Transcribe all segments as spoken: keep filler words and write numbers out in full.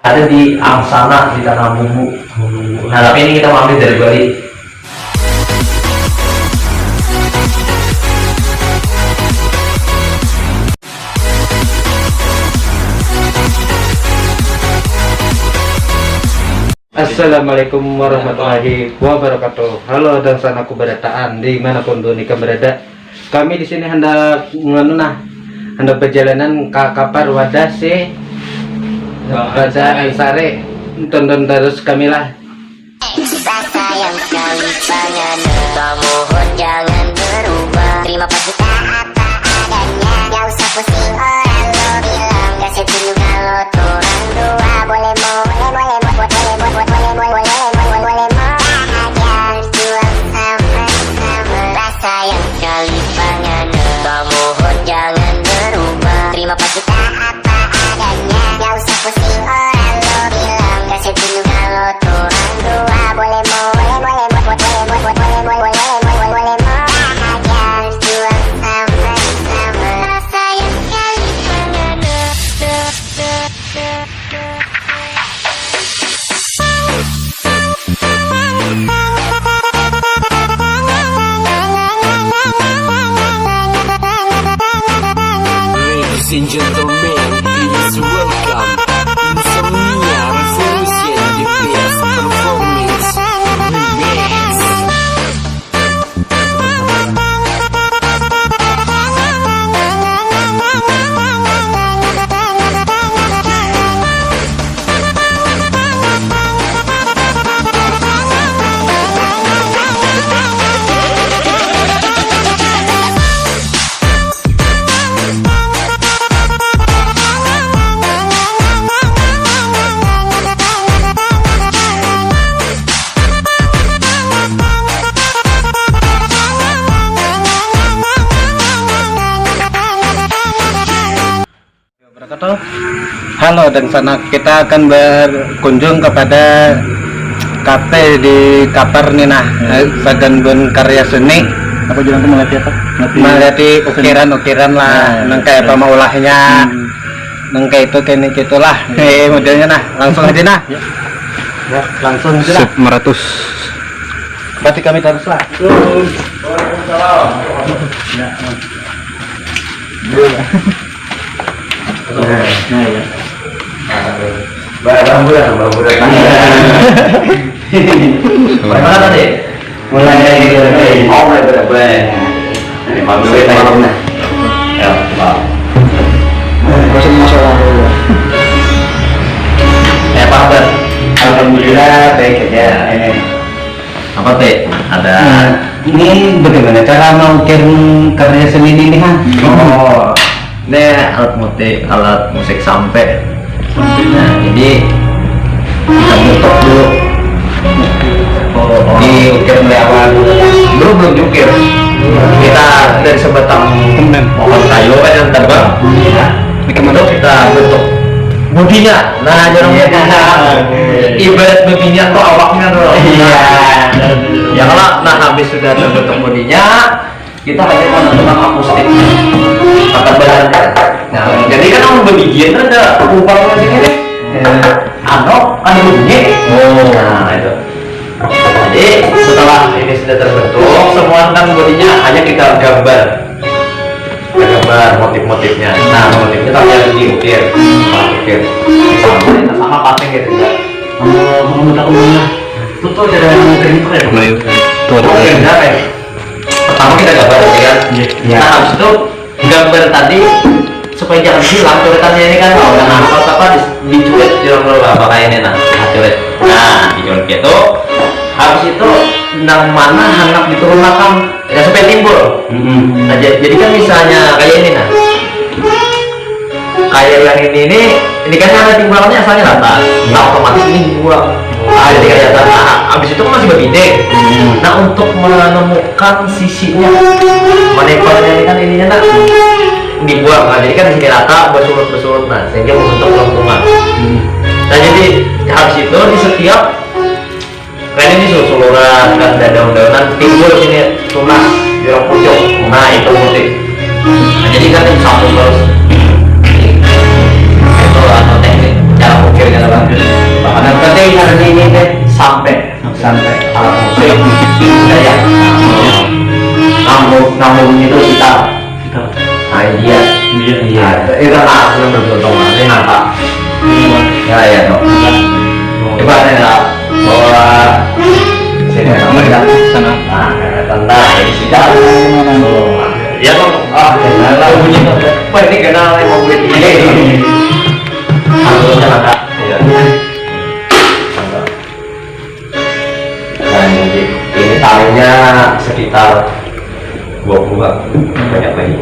Ada di Angsana, di Tanah Bumbu. Nah, tapi ini kita mampir dari Bali. Assalamualaikum warahmatullahi wabarakatuh. Halo dan sanaku barataan di mana pun dunia berada. Kami di sini hendak nganu nah, hendak perjalanan ke Kapar wadah si Raja Ansare. Tonton terus kami lah. Rasa yang sekali pengen Kita mohon jangan berubah Terima kasih tak apa adanya Gak usah pusing orang lo bilang Gak setuju kalau orang dua Boleh mau, boleh, boleh, boleh, boleh, boleh, boleh, boleh, boleh, boleh, boleh, boleh mau Bahagia berjuang sama-sama Rasa yang sekali pengen Kita mohon jangan berubah Terima kasih tak apa adanya Gak usah pusing orang lo bilang Gak setuju kalau orang dua Boleh mau, boleh, boleh, boleh, boleh, boleh, boleh, boleh, boleh, boleh, boleh mau Bahagia berjuang sama-sama Rasa yang sekali pengen Ladies and gentlemen, please welcome Insomnia Revolution, the best performance remix. Halo dan sanak, kita akan berkunjung kepada kafe di Kapar nih nah, Sagan Bun Karya Seni. Apa jalan tuh melihat apa? Melihat ukiran-ukiran lah, nah, nang kayak apa maulahnya, hmm. Nang kayak itu kayak gitulah, eh modelnya nah, langsung aja nah. Ya, ya langsung aja lah. Sub meratus. Berarti kami terus lah. Waalaikumsalam. Ya, Nah, nah ya. Barang bulan, barang bulan. Mana tadi? Mulai dari oh mulai berapa? Ini malam nah. Ya, maaf. Masuk masalah dulu. Ya, Pak Alhamdulillah baik aja. Ini. Apa teh? Ada. Nah, ini bagaimana cara mengukir karya seni ini ha? Oh, ini alat musik, alat musik sampai. Nah, jadi kita bentuk dulu. Oh, oh. Diukir meliawan. Belum belum diukir. Kita dari sebatang pohon kayu kan yang tebal. Nah, itu kita bentuk bodinya. Nah, jangan iya. Ibarat bodinya atau awaknya tuh. Iya. Ya kalau nah habis sudah terbentuk bodinya, kita hanya menentukan akustik. Ketebalannya. Nah, jadi kan kalau begini ada lubangnya sini nih. Ano, ada bunyi. Oh, nah itu. Jadi setelah ini sudah terbentuk, semua kan bodinya hanya kita gambar. Gambar motif-motifnya. Nah, motifnya tapi harus diukir. Nah, ukir. Sama, sama pating gitu juga. Kamu mau minta umumnya. Itu tuh cara yang kering tuh ya. Tuh, tuh. Kering apa ya? Pertama kita gambar ya kan? Iya. Nah, habis itu gambar tadi supaya jangan hilang coretannya ini kan. Nah, apa apa dicuit di dalam apa kayak ini nah, cuit. Nah, dicuit gitu. Habis itu nang mana hendak diturunkan ya supaya timbul. Mm-hmm. Nah, jadi kan misalnya kayak ini nah, kayak yang ini ini ini kan ada timbulannya asalnya rata, nah, otomatis ini dibuang. Nah, jadi kelihatan. Nah, abis itu kan masih berbideng. Mm-hmm. Nah, untuk menemukan sisinya, menempelnya ini kan ininya nah dibuang. Nah, jadi kan di sini rata bersurut bersurut nah sehingga membentuk lengkungan. Mm-hmm. Nah, jadi habis itu di setiap kan ini sul-suluran, kan ada daun-daunan, timbul sini tunas, jurang pucuk. Nah, itu putih. Nah, jadi kan itu sambung terus. Itu anu teknik cara ukir kan, Bang. Sampai. Sampai. Alat musik budaya. Namun, namun itu kita. Kita. Nah, India. India. Iya. Itu lah yang beruntung. Ini nampak. Ya, ya, dong. Coba nih, nak. Bawa sini, nak. Sana. Nah, tentang ini sih, Kak. Ya, dong. Ah, kenal lah. Bunyi. Wah, ini kenal nih, mau gue. Iya, iya. Halo, Kak. Iya. Nah, jadi ini tahunnya sekitar dua puluhan, banyak lagi.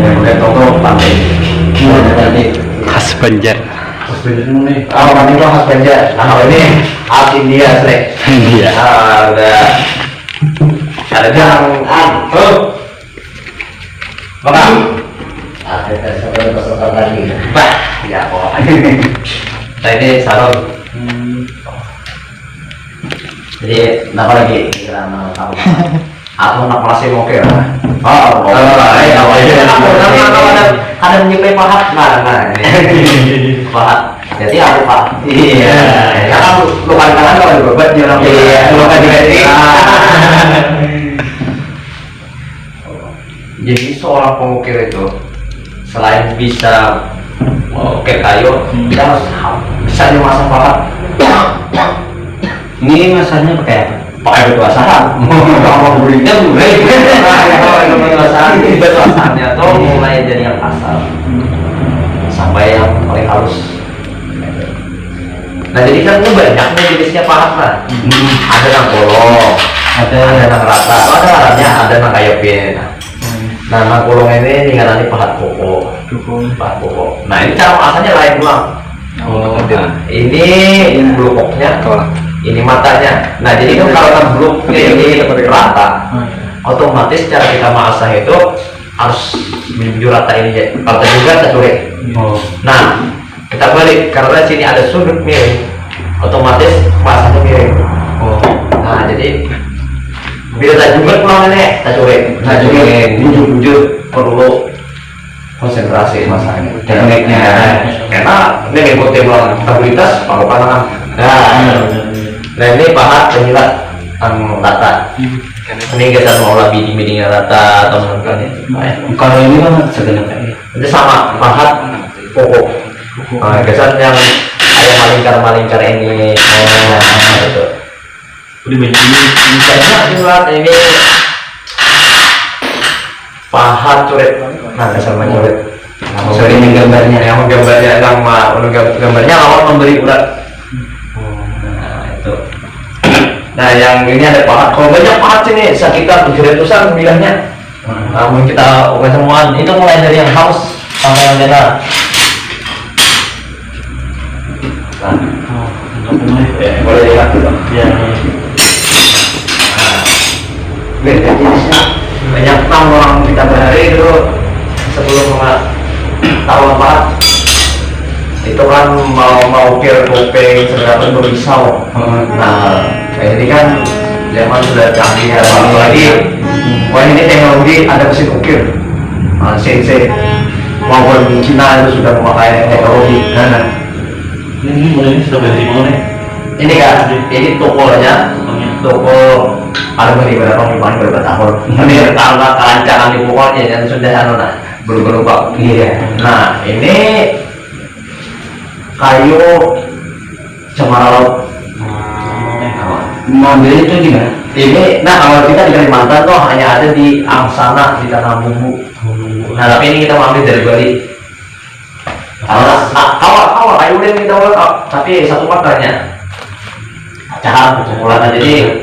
Yang udah tahu tuh pantai. Iya, pantai. Khas Banjar. Khas Banjar mana nih? Ah, pantai itu khas Banjar. Nah, kalau ini khas India, Srek. India. Ah, udah. Ada jang. Ah, oh. Makan. Ah, kita sampai peserta tadi. Bah, ya kok. Nah, ini sarung. Hmm. Jadi, kenapa lagi? Kira mau tahu. Aku nak masih oke lah. Oh, oh, oh, iya, iya, iya. Aku, aku, aku ada, ada menyukai pahat. Nah, nah, ini. Pahat. Jadi aku, Pak. Iya. Ya kan, lu kan, kan kalau berobat, dia orang. Iya, lu kan juga. Ah. Jadi, seorang pengukir itu selain bisa mengukir kayu, hmm, dia harus ha-, bisa juga masang pahat. Ini masangnya pakai apa? Pakai batu asahan. Kalau gulingnya, gulai. Nah, ya, kalau batu asahan, ini batu asahannya tuh mulai dari yang kasar sampai yang paling halus. Nah, jadi kan ini banyak nih jenisnya pahat, nah. Hmm. Ada nang kolong, ada, ada nang rata, ada ngarannya, ada nang kaya piye, nah. Hmm. Nah, nang kolong ini, ini ngarannya pahat koko. Koko. Pahat koko. Nah, ini cara maasanya lain pulang. Oh. Nah, ini blukoknya, oh, ini matanya. Nah, jadi kan kalau nang bluknya ini rata, oh, iya, otomatis cara kita maasah itu harus menuju rata ini, ya. Kalau juga tercurik. Oh. Nah, kita balik, karena sini ada sudut miring, otomatis masanya miring. Oh. Nah, jadi bila tajungat pulang ini, tajungat. Tajungat. Tajungat. Bujur-bujur perlu konsentrasi masanya. Tekniknya. Karena ini mengikuti pulang stabilitas, palu panangan. Nah, nah, ini pahat penyilat yang rata. Ini kita mau lebih di miringnya rata atau menurunkan ya. Kalau ini kan segenap ini. Itu sama, pahat pokok. Nah, kesan yang ada malingkar-malingkar ini, nah, itu. Udah banyak ini, ini banyak banget ini. Pahat curit. Nah, dasar macurit. Nah, sorry, ini gambarnya. Yang gambarnya, nama, anu, gam-, gambarnya lawan memberi urat. Nah, itu. Nah, yang ini ada pahat. Kalau banyak pahat sini, sekitar tujuh ratusan bilahnya. Namun kita oke semuaan, itu mulai dari yang halus sampai yang datar. Nah, oh, untuk mulai. Ya, boleh lihat dulu. Ya. Nah, beda jenisnya. Banyak nang orang kita bahari dulu sebelum tahu apa itu kan mau mau ukir kuping segala macam berisau. Hmm. Nah, ini kan zaman sudah canggih ya, apalagi wah ini teknologi ada mesin ukir. Nah, C N C maupun Cina itu sudah memakai teknologi. Nah, nah. Ini mulai ini sudah berarti mau nih. Ini kan, ini tokonya, tokonya. Toko ada beri berapa nih, paling berapa tahun. Tapi kalau nggak kerancangan di pokoknya yang sudah anu nah, berubah-ubah. Iya. Nah, ini kayu cemara laut. Nah, mengambil itu gimana? Ini, nah, kalau kita di Kalimantan tuh hanya ada di Angsana, di Tanah Bumbu. Tanah Bumbu. Nah, tapi ini kita ambil dari Bali. Karena, nah, kawa, kawa, kayu ulin kita ulah, kawa. Tapi satu pakarnya. Cahan, kesimpulan aja. Jadi,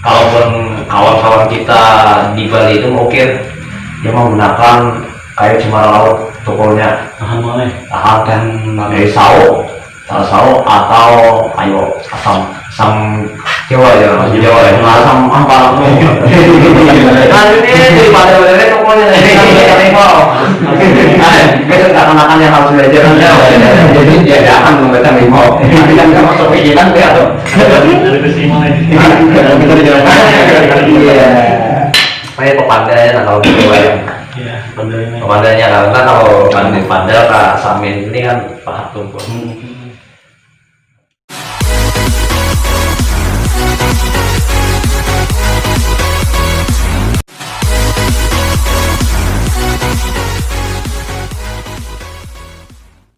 kalaupun kawan-kawan kita di Bali itu mengukir, dia menggunakan kayu cemara laut, tokonya. Tahan mana? Tahan, tahan mana? Dari sau, salah sau atau kayu asam, asam Jawa ya, asam Jawa ya, asam ampal. Nah, ini daripada benernya tokonya tadi kan kita nih mau. Nah, besok anak-anak yang harus belajar kan, jadi diadakan membaca memo. Tapi kan nggak masuk pikiran dia tuh. Dari besi mana ini? Iya. Kayak pepandaian atau gitu ya. Iya, pepandaian. Pepandaiannya karena kalau pandai pandai ke asam Amin ini kan pahat tumpul.